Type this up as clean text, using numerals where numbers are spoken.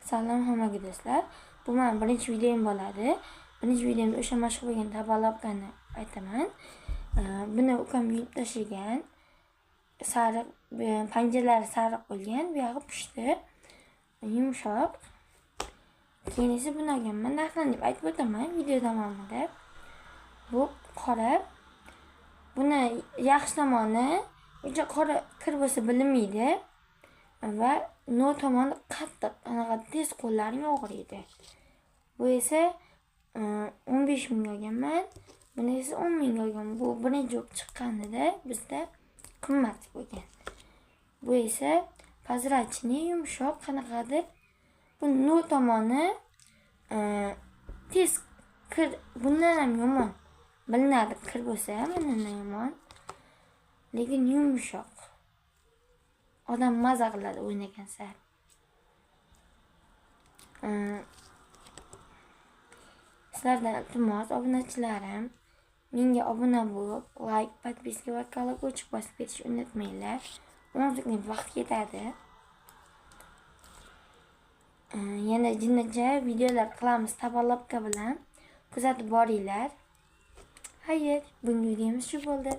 Salom hammaga, do'stlar. Bu meni birinchi videom bo'ladi. Birinchi videomda o'sha mashhur bo'lgan tabalabkani aytaman. Buni ukam yulib tashlagan. Sariq, panjalari sariq bo'lgan, bu yog'i pushti. Yumshoq. Keyin esa buni olganman. Narxini deb aytib o'taman video davomida. Bu qora. Buni yaxshi tomoni, uncha qora kir bo'lsa bilinmaydi va no tomoni qattiq, anaqa tez qo'llaring og'riydi. Bu esa 15 mingga olganman. Buni esa 10 mingga olganman. Bu birinchi bo'lib chiqqanida bizda qimmat bo'lgan. Bu esa прозрачный, yumshoq, qanaqadir. Bu no tomoni tez kir, bundan ham yomon bilinadi, kir bo'lsa bundan yomon. Lekin yumshoq. Odam maza qiladi o'ynagan sari. Sizlardan iltimos, obunachilarim, menga obuna bo'lib, layk, подписка va колокольчик bosib ketishni unutmanglar. 10 sekund vaqt ketadi. Yana jinnicha videolar qilamiz tabalabka bilan. Kuzatib boringlar. Xayr, bugungi videomiz shu bo'ldi.